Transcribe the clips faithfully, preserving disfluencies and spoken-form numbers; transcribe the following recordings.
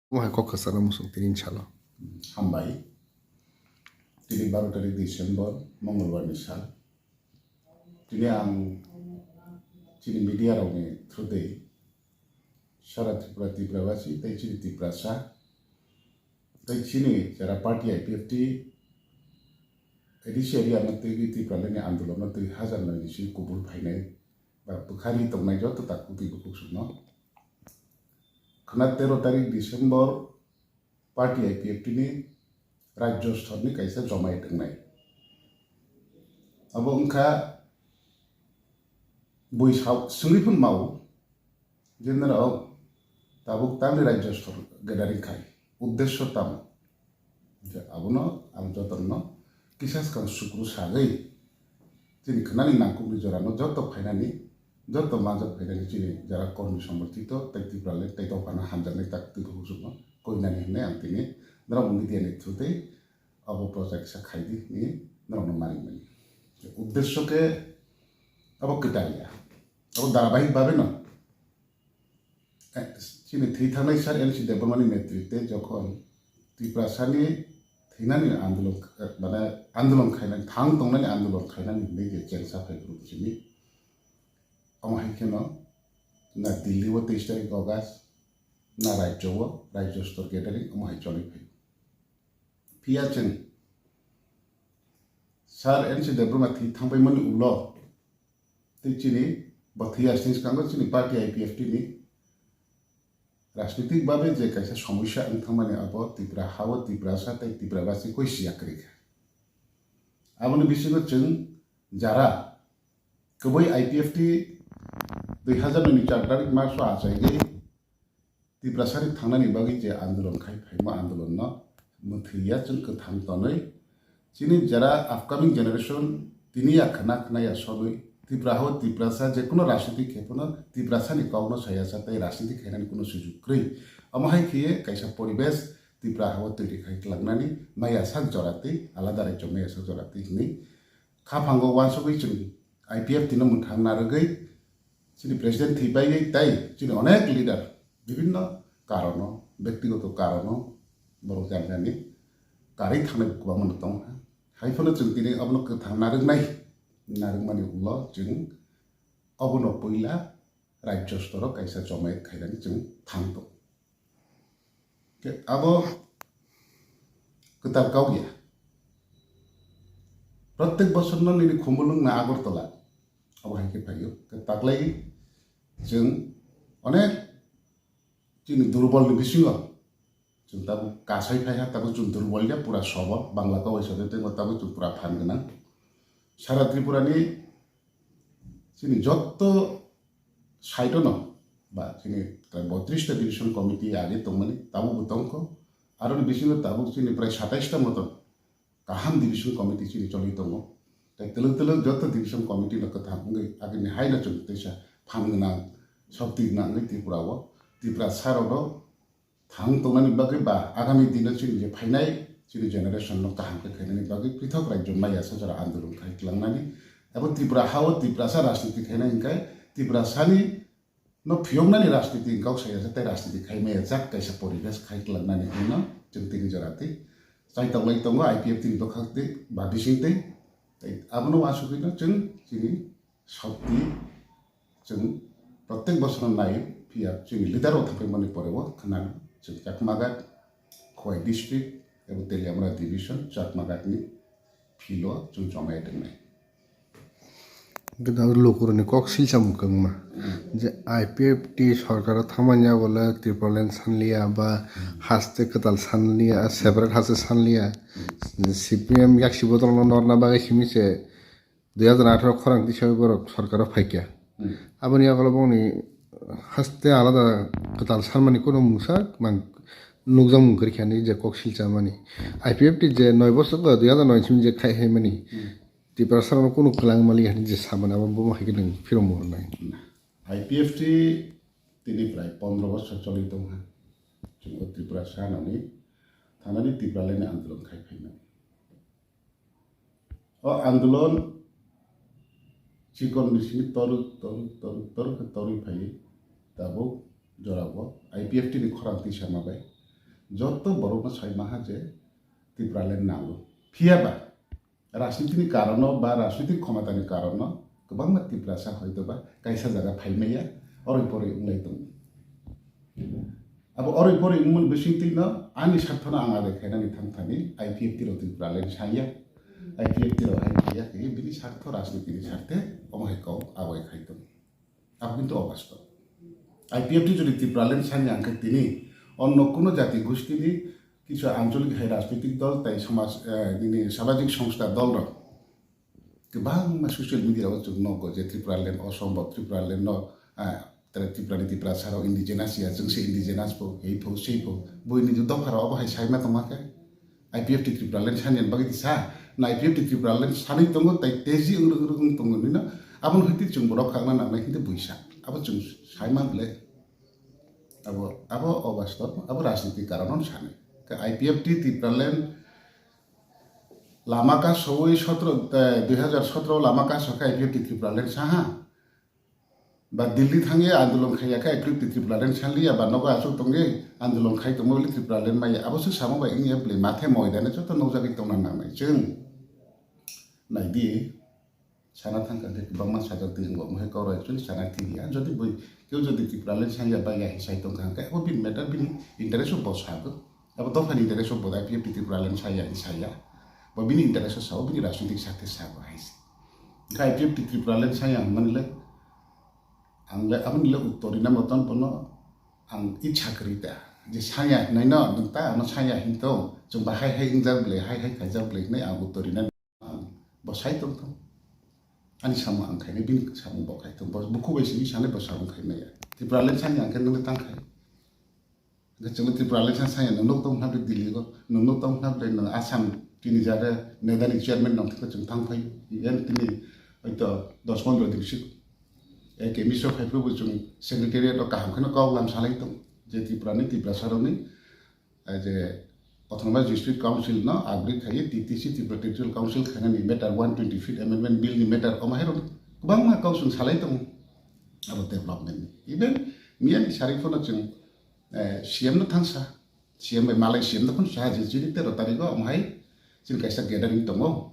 Omo hai kok kwcharo muchung tini salo. Hambai. Tini baro tarik December, Mongolbar ni sal. Tini ang chini media rokni through twi sara Tripura, Tripura basi tei chini Tiprasa tei chini jara party I P F T A D C area no twi Tripura leni andolon no twi hajar noi ni simi kubul phainai ba bwkhari tongnai joto takhuk twi bukhuk sukno. Khwna tero tarik December party I P F T ni rajyo stor ni kaisa jomai tongnai. Abo wngkha bui sao swngwi phun mao je norok tabuk tamni rajyo stor gathering khai uddesho tamo. Je abono ang jotono kisa swkang sukru sagwi chini khwnani nangkukni jorano joto phainani, joto manjak phainani chini jara kormi somorthito tei Tipraland tei dophano hamjaknai tak twi bukhuk sukno koinani hinwi ang tini norok media ni through tei abo project sa khaidi hinwi norokno mari mani. Uddesho khe abo kwtal ya, abo dharabahik bhabe no Eh, chini thwi thangnai sir N C Debbarmani netritwe jokhon Tiprasani thwinani andolon, eh, mane andolon khainani, thang tongnani andolon khainani hinwi je chengsa phai phuru chini. Omo hai kheno na Delhi o teis tarik August, na rajyo o, rajyo stor gathering omo hai choli phai. Phiya chwng sir N C Debbarma thwi thangbaimani ulo tei chini bo thwi asni swkango chini party I P F T ni rajnitik babe je kaisa somosya wng thangmani abo Tripura hao Tiprasa tei Tripura basi koi siya kwrwi kha. Aboni bisingo chwng jara kwbwi I P F T dui hazar noi ni char tarik maso achaigwi Tiprasani thangnani bagwi je andolon khai phaima andolonno mwthwi ya chwng kwthang tonwi chini jara upcoming generation tini ya khna khna ya sonwi Tripura hao Tiprasa jekunu rajniti khe phano Tiprasani kokno saya sa tei rajniti khainani kunu sujuk kwrwi. Omo hai khiye kaisa poribesh Tripura hao twi rwkhai twlangnani maya sak jora tei alada rajyo maya sak jora twi hwnwi khaphango uansugwi chwng I P F T no mwthang narwgwi chini president thwi bai tei chini onek leader bibhinno karono, bektigoto karono borok jani jani karwi thangnai kwbangma no tongkha. Hai phano chwng tini abono kwthang narwknai, narwkmani ulo chwng obono puila rajyo storo kaisa jomayet khainani chwng thang tongo. Khe abo kwtal kau ya. Protek bosorno nini Khumulwng na Agartala abo hai khe phaio. Khe taklai chwng onek chini durbolni bisingo chwng tabuk kasai phaiha, tabuk chwng durbol ya, pura sobo, Bangla kawai sade tengbo tabuk chwng pura phan gwnang. Sara Tripurani chini jotto side-o no ba chini prai botris ta division committee age tongmani tabuk bo tongkho, aroni bisingo tabuk chini prai satais ta moto kaham division committee chini choli tongo. Tai twlwk twlwk jotto division committee no kwthang wngwi agini haino chwng teisa phan gwnang, shokti gwnang wngwi Tripura o, Tripura saro no thang tongnani bagwi ba agami dino chini je phainai chini generation no kaham khe khainani bagwi prithok rajyo maya sajora andolon khai tlangnani abo Tripura hao Tiprasa rajniti khainai hwnkhe Tiprasani no phiyoknani rajniti wngkha saya tei rajniti khai maya jak kaisa poribesh khai tlangnani hwnno chwng tini jora tei chaitoklai tongo I P F T ni bwkhak tei ba bising tei tei abono uansugwino chwng chini Shokti chwng protek bosorno naio, phiya chini leader rok thangpaimani poreo khwnano chwng Chakmagat, Khowai district ebo Teliamura division Chakmagatni field-o chwng chomai tongnai. Gwnang lukurokni kok silsa mwkhwngma je I P F T sorkaro thangmani yago le Tipraland sanliya ba haste kwtal sanliya, separate haste sanliya, C P M yaksi bodolno norna bagwi simi se dui hazar atharo khorang tisa borok sorkaro phaikha. Hmm. Aboni yagulo bongni haste alada kwtal sanmani kono mungsa mang nukjakmung kwrwikha hinwi je kok silchamani. I P F T je noi bosor dui hazar noi simi je khai haimani. Hmm. Tiprasarokno kono kwlang mali hinwi je samani abo bomo hai khe nwng phirok muhur nai. I P F T tini prai pondro bosor choli tongkha. Chwng o Tripura sanani thanani Tipralandni andolon khai phaimani. O andolon chikon bisingni toruk, toruk, toruk, toruk khe torwi phaiwi tabuk jorao I P F T ni khorang twi sama bai Joto borokno sai maha je Tipraland nango. Phiya ba rajnitini karono ba rajnitik khomatani karono kwbangma Tiprasa hoito ba kaisa jaga phaimaya, oroi poroi wnglai tongo. Abo oroi poroi wngmani bisingtwino ani sarthono ang adai khainani thangthani I P F T rok Tipraland sanya. I P F T rok hai phiya khe bini sartho rajnitini sarthe omo hai kok abai khai tongo. Abo kintu obastob. I P F T jodi Tipraland sanya hwnkhe tini onno kuno jati gustini kisu ancholik hai rajnitik dol tai samaj, eh, nini samajik songstha dol rok kwbangma social media o chwng nogo je Tipraland osombob, Tipraland no, ah, tare Tiprani Tiprasa rok indigenous ya, chwng se indigenous bo, ei pho, sei pho. Buini je dopha rok obo hai saima tongma khe. I P F T Tipraland sani bagwi tisa, na I P F T Tipraland sani tongo, tai teji wng wng tongo nino. Aboni hwnkhe chwng borok khakna nangnai hwnkhe buisa. Abo chwng saima bwle. Abo, abo obastob, abo rajniti karon sani. Khe I P F T Tipraland lama kasowi sotro, eh, dui hazar sotro lama kaso khe I P F T Tipraland saha. Ba Delhi thangwi andolon khaiya khe, I P F T Tipraland sanliya ba nogo aswk tongwi andolon khai tongma bwle Tipraland maya. Abo se samo bai wngya bwle mathe moidane joto nukjagwi tongna nangnai. Chwng naidi, sana thangkha khe kwbangma sajak twi wngbo, omo hai kok rok actually sana thwiya. Jodi bui keu jodi Tipraland sanya bai ya hinwi sai tongkha hwnkhe, abo bini matter, bini interest o bo sago. Abo dophani interest o bo I P F T Tipraland saya hinwi saya. Bo bini interest o sao, bini rajnitik sakhe sao hai se. Hwnkhe I P F T Tipraland saya hwnmani le, ang le aboni le uttor rina moton bono ang ichha kwrwi ta. Je saya hinai no, nwng ta ano saya hin tong, chwng ba hai hai wngjak bwle, hai hai khaijak bwle hinai ang uttor rina. Ang bo sai tong thung. Ani samung ang khainai, bini samung bo khai thung. Bo bukhuk bai simi sanai bo samung khai maya. Tipraland sani ang khe nungni tang khai. Hwnkhe chwngno Tipraland sa saya nung nuk tong hwnba Delhi go, nung nuk tong hwnba nung Assam tini jare nedani chairman nong thikha chwng thang phai. Even tini hoito dos pondro din sik. Eke miso khai phuru bo chwng secretariat o kaham kheno kok lam salai tong. Je Tiprani, Tiprasa rokni, eh, je Autonomous District Council no upgrade khai, T T C, Tripura Territorial Council khainani matter, one twenty fifth Amendment Bill ni matter, omo hai rok kwbangma kok chwng salai tongo abo development ni. Even miyani sari phano chwng, eh, C M no thangsa, C M bai malai C M no phano saha je chini tero tarikh o omo hai chini kaisa gathering tongo.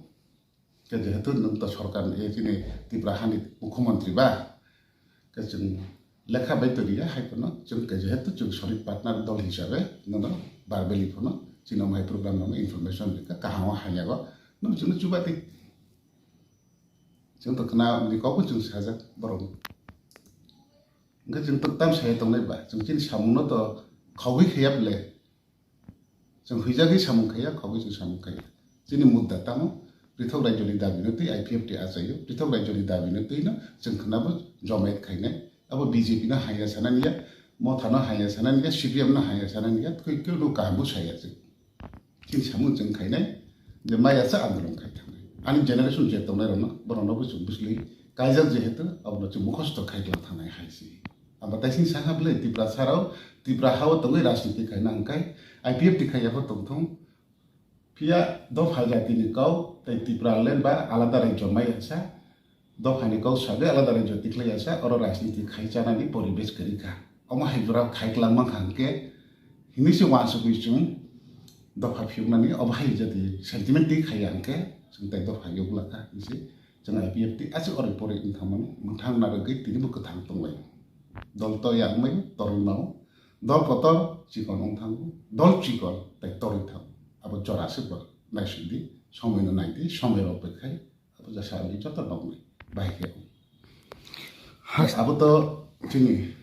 Khe jehetu nwng to sorkar ni, eh, chini Tripura hani mukhyamantri ba, khe chwng lekha bai twi riya hai phano chwng khe jehetu chwng solid partner dol hisabe nono verbally phano chini omo hai program no information rikha, kaham o hamya go nwng chwngno chubadi. Chwng to khna ni kok bo chwng sajak borok. Hwnkhe chwng to tam saya tongnai ba, chwng chini samung no to khogwi khaiya bwle. Chwng huijagwi samung khaiya, khogwi chwng samung khaiya. Chini mudda tamo, prithok rajyoni dabi no twi I P F T achaio, prithok rajyoni dabi no twi no chwng khwnabo jomayet khainai. Abo B J P no haiya sanani ya, Motha no haiya sanani ya, C P M no haiya sanani ya, twi khe no kaham bo saya chwng. Chini samung chwng khainai, je maya sa andolon khai thangnai. Ani generation je tongnai rokno, borokno bo chwng bwsli kaijak jehetu, abono chwng mukhosto khai tlang thangnai hai se. Abo taising sakha bwle Tiprasa rok, Tipra hao tongwi rajniti khaina hwnkhe I P F T khai yapho tongthung. Phiya dopha jatini kau tei Tipraland ba alada rajyo mai asa, dophani kau sagwi alada rajyo tikhlai asa, oro rajniti khai chanani poribesh kwrwi kha. Omo hai jora khai kwlangma kha hwnkhe, hini se uansugwi chwng dopha phiyoknani obo hai jati sentiment twi khaiya hwnkhe, chwng tai dopha yokla kha hwnwi se. Chwng I P F T aswk ori pori wng thangmani mwthang narwgwi tini bo kwthang tonglaio. Dol toya wngmai torwi mao. Dol kotor chikon wng thango. Dol chikon tai torwi thango. Abo jora se bo naisingdi, somoi no naidi, somoi rok bai khai abo jasa wngwi joto nokni bai khe wng. Has- Abo to chini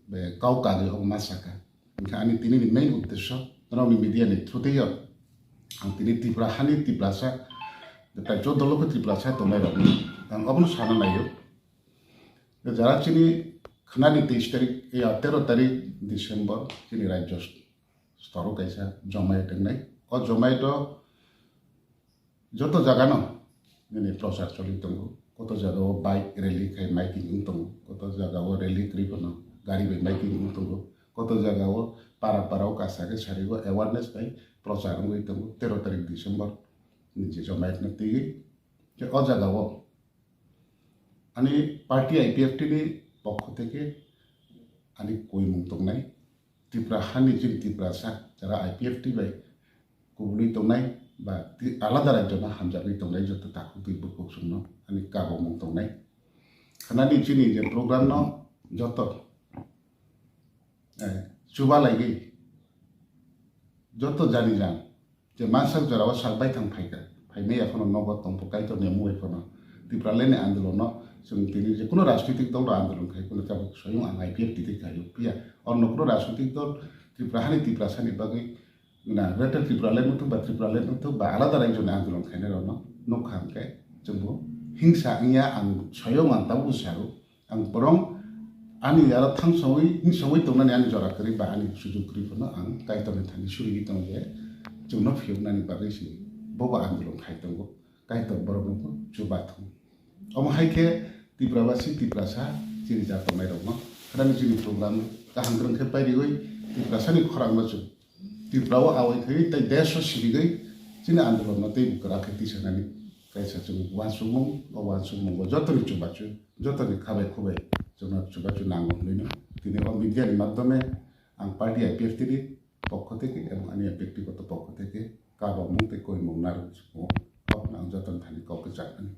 be kau kagwi wng ma saka. Hwnkhe ani tini ni main uddesho, norokni media ni through twi ang tini Tripura hani Tiprasa, tai chuddo lokho Tiprasa tongnai rokni ang obono sana naio. Jara chini khnani teis tarik, ya, tero tarik December chini rajyo storo kaisa jomayet wngnai. O jomayet o joto jagano nini prochar choli tongo. Koto jagao bike rally khai miking wng tongo, koto jagao rally kwrwi phano gari bai miking wng tongo, koto jagao para para o kasa khe sari o awareness bai prochar wngwi tongo. Tero tarik December ni je jomayet no twiwi je o jagao ani party I P F T ni pokho theke ani koimung tongnai. Tripura hani chini Tiprasa jara I P F T bai kubulwi tongnai ba ti-, alada rajyo no hamjagwi tongnai joto takhuk twi bukhuk chwngno ani kabamung tongnai. Khanani chini je program no joto, eh, chuba laigwi joto jani jan je mansak jorao sak baithang phaikha, phaimaya phano nogo tongpho Kaitor ni mungwi phano Tipraland ni andolon no chwng tini je kuno rajnitik dol rok andolon khai kuno tabuk soyung ang I P F T twi khaio phiya orno kuno rajnitik dol Tripura hani Tiprasa ni bagwi na Greater Tipraland wngthok ba Tipraland wngthok ba alada rajyo ni andolon khainai rok no nukha hwnkhe chwngbo hingsa wngya ang soyung ang tabuk saro. Ang borong ani aro thangsongwi hingsongwi tongnani ani jora kwrwi ba ani sujuk kwrwi phano ang Kaitorni thani surigwi tongo je chwngno phiyoknani bagwi se bobo andolon khai tongo, Kaitor borokno bo chuba thung. Omo hai khe Tiprabasi Tiprasa chini ja tongnai rokno khwnani chini program kaham kwrwng khe pairiwi Tiprasani khorangno chwng Tripura o awai khe tei desh o sirigwi chini andolon no tei kwrak khe tisanani kaisa chwng uansukmung, o uansukmung o jotoni chubachu, jotoni khabai khubai chwngno chubachu nango hwnwi no tini o media ni madhyome ang party I P F T ni pokho theke ebong ani byaktigoto pokho theke kabamung tei koimung narwk chukmung o ang jotoni thani kok kwchak mani.